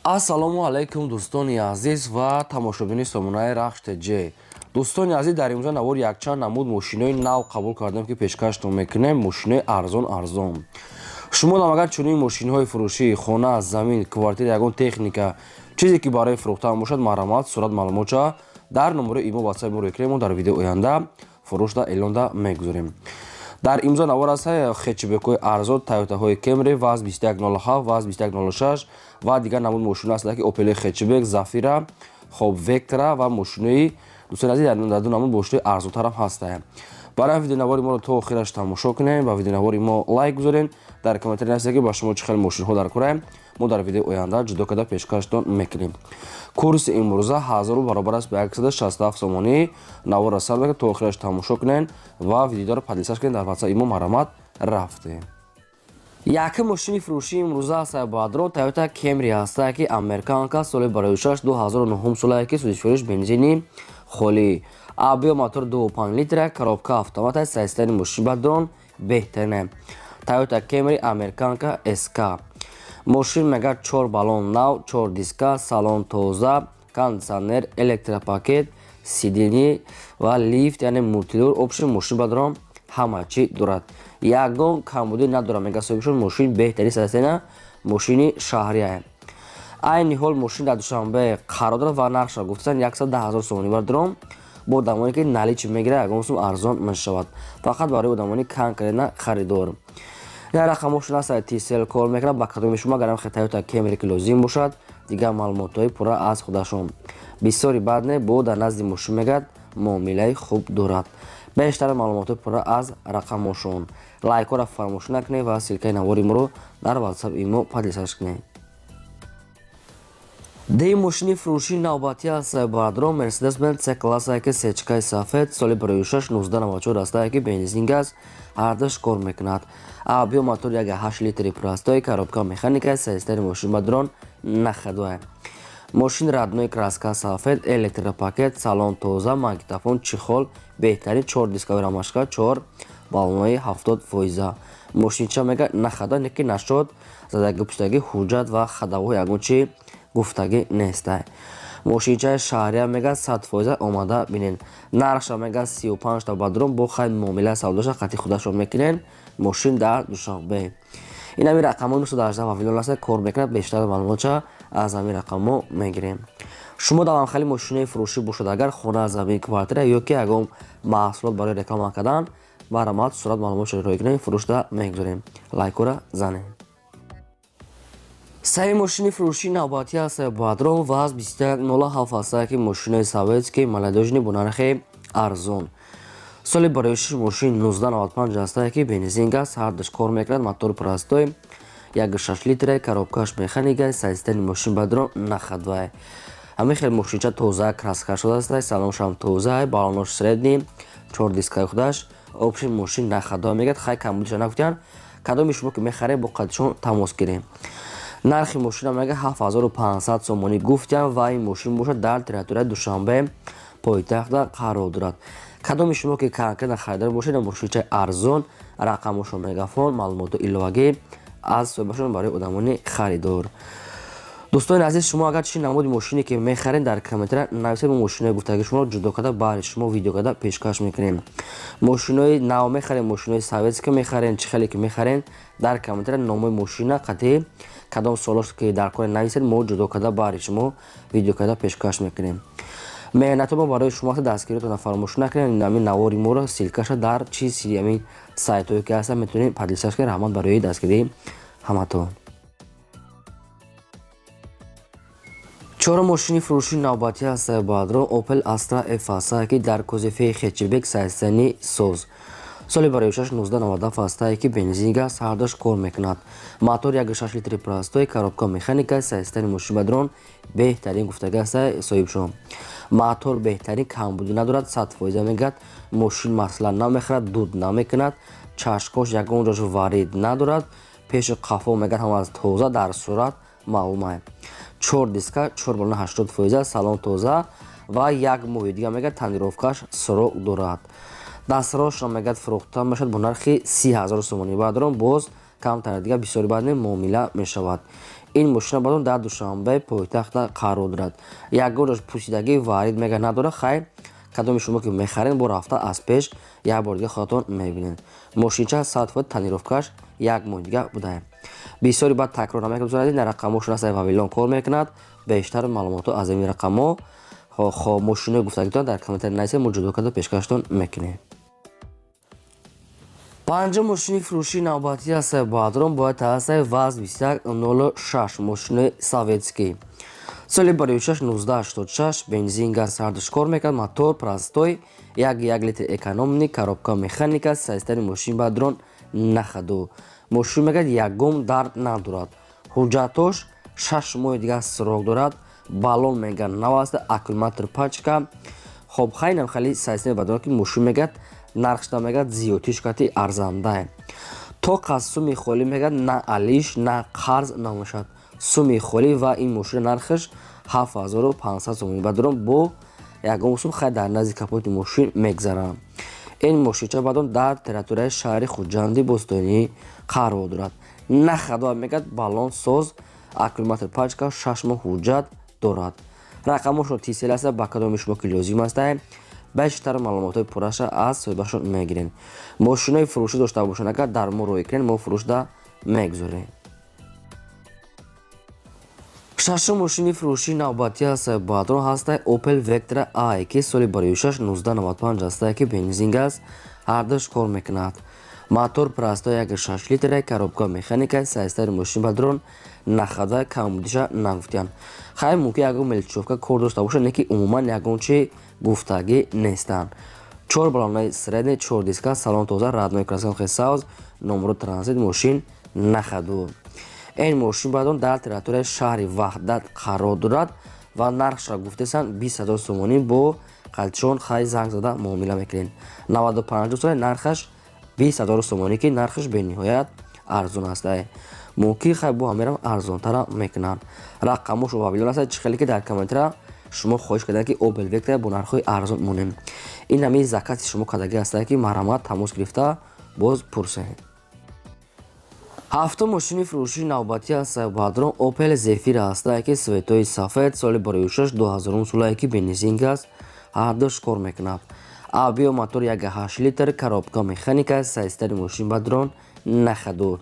Ассалому алайкум, дӯстони азиз ва тамошобини сомонаи Рахш ТЖ. Дӯстони азиз, дар имрӯза навор якчанд намуд мошинои нав қабул кардем, ки пешкаштон мекунем. Мошинои арзон арзон. Шумо нам агар чунин мошинҳои фурӯшӣ, хона, замин, квартира, ягон техника, чизе ки барои фурӯхтан бошад, марҳамат, сурат, маълумотша дар номерои имо, ватсапи мо рӯй, мо дар видеои оянда фурӯшда эълонда мегузорем. Дар имзо навор аст хэтчбекҳои арзон, Тойотаҳои Кемри, ВАЗ 2107, ВАЗ 2106 ва дигар намуд мошино ҳастанд, ки Опели хэтчбек, Зафира, хоб, Вектра ва мошинои, дӯстони азиз, дар ду намуд мошинои арзонтарам ҳастанд. Барои видеонавори моро то охираш тамошо кунем ва видеонавори мо лайк гузорем, дар комментарий нависед, ки ба шумо чӣ хел мошинҳо дар кораем, мо дар видеои оянда ҷудо карда пешкаштон мекунем. Курси имрӯза 1000 рубл баробар аст ба 167 сомонӣ. Наворро сар мекунед, то охираш тамошо кунед ва видеоро поделиться кунед дар ватсап имо. Марҳамат, рафтем. Якум мошини фурӯшии имрӯза аст, баъдро Тойота Кемри ҳаста, ки американка, соли барои 6, 2009 солае, ки сӯзишвориш бензини холӣ, объём мотор 2,5 литра, коробка автомат аст. Состояние мошин бадрон беҳтарине. Тойота Кемри американка СК. Мошин мега чор баллон нав, чор диска, салон тоза, кондиционер, электропакет сидений ва лифт, яъне мультируль. Общем, мошин бадрон ҳама чӣ дорад, ягон камбудӣ надорад, мега соҳибшон. Мошин беҳтарин состояние, мошини шаҳрия. Айни ҳол мошин дар Душанбе қарор дорад ва нархша гуфтан 110 ҳазор сомонӣ. Бардром бо одамоне ки наличный мегирад, ягон сум арзон мешавад, фақат барои одамони конкретно харидор. Ин рақамошон аст, Тисел кор мекунад. Ба кадоми шумо агарам Тойота Кемри ки лозим бошад, дигар маълумотҳои пурра аз худашон. Бисёри бад не, бо дар назди мошин мегӯяд, муомилаи хуб дорад. Бештар маълумотҳои пурра аз рақамошон. Лайкҳоро фаромӯш накунед ва ссылкаи навори моро дар ватсап имо поделиться кунед. Деи мошини фурӯшии навбатӣ аст, бародарон, Мерседес Бенз С классае, ки сечкаи сафед, соли 2006, 1994 астае, ки бензин, газ ҳардуш кор мекунад. Объём мотор 1,8 литри простой, коробка механика. Состояние мошин, бародарон, на ходовая. Мошин родной краска сафед, электропакет, салон тоза, магнитофон, чехол беҳтарин, чор дисковый рамашка, чор баллонои 70%. Мошинча мега на ходовая, не ки нашод задаги пуштагӣ, ҳуҷҷат ва ходовой ягон чи гуфтагӣ нестай. Мошинчаи шаҳрия мега, 100% омада бинен. Нархша мега 35-та, бадрон, бо хай муомила савдоша қатъи худашон мекунен. Мошин дар Душанбе. Ин ҳамин рақамҳо 918 вавилон аст, кор мекунад. Бештар маълумотша аз ҳамин рақамҳо мегирем. Шумо дар хали мошинаи фурӯшӣ бошад, агар хона, замин, квартира ё ки ягон маҳсулот барои реклама кардан, марҳамат, сурат, маълумотшо роҳӣ кунем, фурӯшда мегузорем. Лайкҳоро занем. Саи мошини фурӯшии навбатӣ аст, бадрон, ВАЗ 2107 астае, ки мошинаи советский молодёжный бо нархи арзон. Соли бароиши мошин 1995 астае, ки бензин, газ ҳардуш кор мекунад, мотор простой, 1,6 литра, коробкаш механика. Состояние мошин, бадрон, на ходовая. Ҳамин хел мошинча тоза краска шудааст, салоншам тоза, баллонош средний, чор дискаи худаш. Общем, мошин на ходовая мегӯяд, хай камбудиша нагуфтиян. Кадоми шумо ки мехаред, бо қадишон тамос гирем. Нархи мошина мега 7500 сомонӣ гуфтям ва ин мошин бошад, дар территорияи Душанбе пойтахта қарор дорад. Кадоми шумо ки конкретно харидор бошед, мошинчаи арзон, рақамошон мегафон, маълумоту иловагӣ аз соҳибашон барои одамони харидор. Дӯстони азиз, шумо агар чӣ намуди мошине ки мехаред, дар комментария нависед, мо мошинои гуфтагии шуморо ҷудо карда баҳри шумо видео карда пешкаш мекунем. Мошинои нав мехарем, мошинои советский мехарем, чӣ хеле ки мехарем, дар комментария номои мошина қатъи кадом суолош ки дар кор нависед, мо ҷудо карда баҳри шумо видео карда пешкаш мекунем. Меҳнато мо барои шумо аст, дастгиритона фаромӯш накунед. Ҳамин навори моро ссылкаша дар чи ҳамин сайтҳое ки ҳастанд, метавонед поделиться кунед. Раҳмат барои дастгирии ҳаматон. Чорум мошини фурӯшии навбатӣ аст, баъдро Opel Astra F астае, ки дар кузови хэтчбек, состояние соз, соли барои 1997 астае, ки бензин, газ ҳардуш кор мекунад, мотор 1,6 литри простой, коробка механика. Состояние мошин, бадрон, беҳтарин гуфтагӣ аста соҳибшон. Мотор беҳтарин, камбудӣ надорад, 100% мегӯяд. Мошин масла намехӯрад, дуд намекунад, чашкош ягон ҷош варид надорад, пешу қафо мегӯяд ҳама аз тоза, дар сурат маълума. Чор диска, чор баллона 80%, салон тоза ва як моҳи дига мегӯяд тонировкаш срок дорад. Дастрошро мегӯяд фурӯхта мешавад бо нархи 30 000 сомонӣ. Баъдрон боз камтар дига бисёри баъд муомила мешавад. Ин мошина бадон дар Душанбе, пойтахта қарор дорад. Ягон ҷош пусидагӣ варид мега надорад. Хайр, кадоми шумо ки мехаред, бо рафта аз пеш як бор дига худатон мебинед. Мошинча 100%, тонировкаш як моҳ дига будае. Бисёри баъд такрор намекунад. Дар рақамҳошон ҳаст, Вавилон кор мекунад. Бештар маълумотҳо аз ин рақамҳо. Хоб, мошинои гуфтагитон дар комментарий нависед, мо ҷудо карда пешкаштон мекунем. Панҷум мошини фурӯшии навбатӣ аст, баъдрон бояд ҳастаи ВАЗ 2106, мошинои советский, соли 26 1986, бензин, газ ҳардуш кор мекард, мотор простой, 1,1 литр, экономный, коробка механика. Состояни мошин бадрон на ходу. Мошин мегӯяд, ягон дард надорад. Ҳуҷҷатош 6 моҳи дигар срок дорад. Баллон мегӯяд, нав аст, аккумулятор пачка. Хоб, хайнам хеле состояни бадрон, ки мошин мегӯяд, нархшда мегӯяд, зиёдтиш кати арзандае. То қаз суми холӣ мегӯяд, на алиш, на қарз намешавад, суми холӣ. Ва ин мошина нархаш 7500 сомонӣ бадрон, бо ягон сум хай дар назди капоти мошин мегзарам. Ин мошинча бадон дар территорияи шаҳри Хуҷанди бостонӣ қарор дорад. На ходу мегӯяд, баллон соз, аккумулятор пачка, 6 моҳ ҳуҷҷат дорад. Рақамошон тисел аст. Ба кадоми шумо ки лозим астае, бештар маълумотҳои пурраша аз соҳибашон мегирем. Мошинои фурӯшӣ дошта бошанд, агар дар мо рӯй кунед, мо фурӯшда мегузорем. Шашум мошини фурӯшии навбатӣ аст, баъдрон ҳастаи Opel Vectra A, ки соли 26 1995 ҳастае, ки бензин, газ ҳардуш кор мекунад, мотор простой, 1,6 литра, коробка механика. Состояни мошин бадрон на хода, камбудиша нагуфтиянд. Хайр, мумкин ягон мелочёвка кор дошта бошад, не ки умуман ягон чи гуфтагӣ нестанд. Чор баллонаи средний, чор диска, салон тоза, родной краска хел савз, номеро транзит, мошин на ходу. Ин мошин баъдон дар территорияи шаҳри Ваҳдат қарор дорад ва нархша гуфтесанд 20 000 сомонӣ. Бо қалчон хай занг зада муомила мекунед. 95 соли нархаш 20 000 сомонӣ, ки нархаш бениҳоят арзон аст. Мумкин хай бо ҳамерам арзонтара мекунанд. Рақамошо Вавилон аст. Чӣ хеле ки дар комментара шумо хоҳиш карданд, ки Opel Vectra бо нархҳои арзон монем, ин ҳамин закази шумо кардагӣ ҳастанд, ки марҳамат, тамос гирифта боз пурсед. Ҳафтум мошини фурӯшии навбатӣ аст, баъдрон Opel Zafira ҳастае, ки цветои сафед, соли 26 2000 солае, ки бензин, газ ҳардуш кор мекунад, объём мотор 1,8 литр, коробка механика. Состояни мошин бадрон на ходу.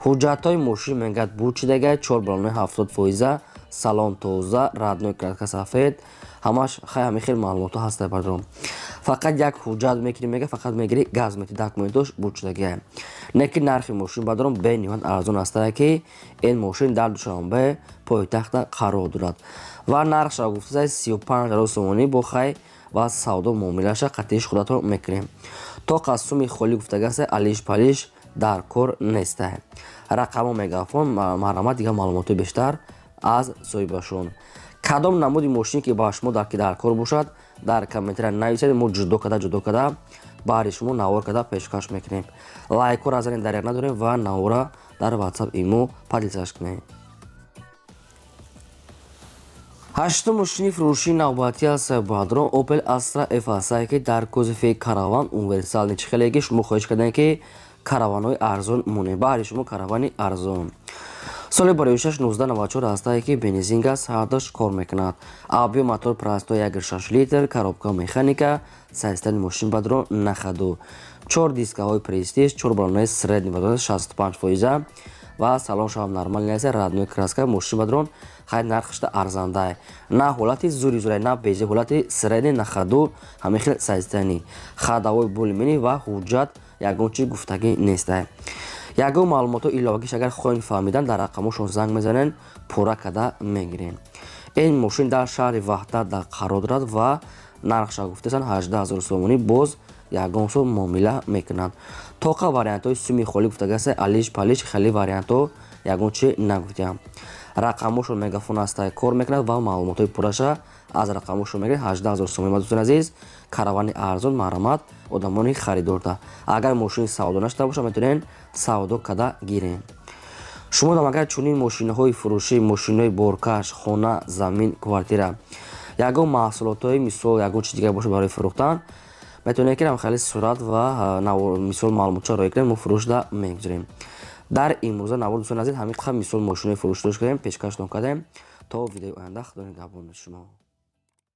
Ҳуҷҷатҳои мошин мегӯяд, бучидага, чор баллонаи 70 фоиза, салон тоза, родной краска сафед, ҳамаш хай ҳамин хел маълумотҳо ҳаста, бародарон. Фақат як ҳуҷҷат мекунӣ, мега, фақат мегирӣ, газ мети, документош бучидагия. Не ки нархи мошин бадарон бениҳоят арзон астае, ки ин мошин дар Душанбе, пойтахта қарор дорад ва нархша гуфтаса 35 000 сомонӣ. Бо хай ва савдо муомилаша қатъиш худатон мекунем. То қаз суми холӣ гуфтагаста, алиш палиш дар кор нестае. Рақамҳо мегафон, марҳамат, дигар маълумотҳои бештар аз соҳибашон. Кадом намуди мошине ки ба шумо дар кор бошад, дар комментария нависед, мо ҷудо карда баҳри шумо навор карда пешкаш мекунем. Лайкҳоро занед, даряк надорем, ва навора дар Ватсап, имо поделиться кунем. Ҳаштум мошини фурӯшии навбатӣ аст, баъдрон Opel Astra F ҳастае, ки дар кузови караван универсальный. Чӣ хеле ки шумо хоҳиш кардем, ки караванҳои арзон монем, баҳри шумо каравани арзон. Соли 26 1994 ҳастае, ки бензин, газ ҳардуш кор мекунад, объём мотор простой, 1,6 литр, коробка механика. Состояни мошин бадро на ходу, чор дискаҳои престиж, чор баллонаи средний бадрон 65 фоиза ва салон шавам нормальный аст, родной краска. Мошин бадрон хай нархашда арзандае, на ҳолати зури зурай, на бези, ҳолати средний, на ходу, ҳамин хел состояни, ходовой более-менее ва ҳуҷҷат ягон чи гуфтагӣ нестае. Ягон маълумотҳо иловагиш агар хоҳем фаҳмидан, дар рақамҳошон занг мезанем, пурра карда мегирем. Ин мошин дар шаҳри Ваҳдат дар қарор дорад ва нархша гуфтасан 18 000 сомонӣ, боз ягон сум муомила мекунанд. Тоқа вариантҳои суми холӣ гуфтагаста, алиш палиш хеле вариантҳо ягон чи нагуфтиям. Рақамҳошон мегафон ҳастай, кор мекунад ва маълумотҳои пурраша аз рақамҳошон мегиред. 18 000 сомонӣ, дӯстони азиз, каравани арзон, марҳамат, одамони харидорда. Агар мошини савдо нашуда бошад, метавонед савдо карда гирем. Шумо дам агар чунин мошинаҳои фурӯшӣ, мошинаҳои боркаш, хона, замин, квартира, ягон маҳсулотҳои, мисол, ягон чиз дигар бошад барои фурӯхтан, метавонед ки хеле сурат ва мисол маълумотча роя кунед, мо фурӯшда мегузорем. Дар имрӯза навор, дӯстони азиз, ҳамин қадр мисол мошинои фурӯшдошт кардем, пешкаштон кардем. То видеои оянда, Худо нигаҳбони шумо.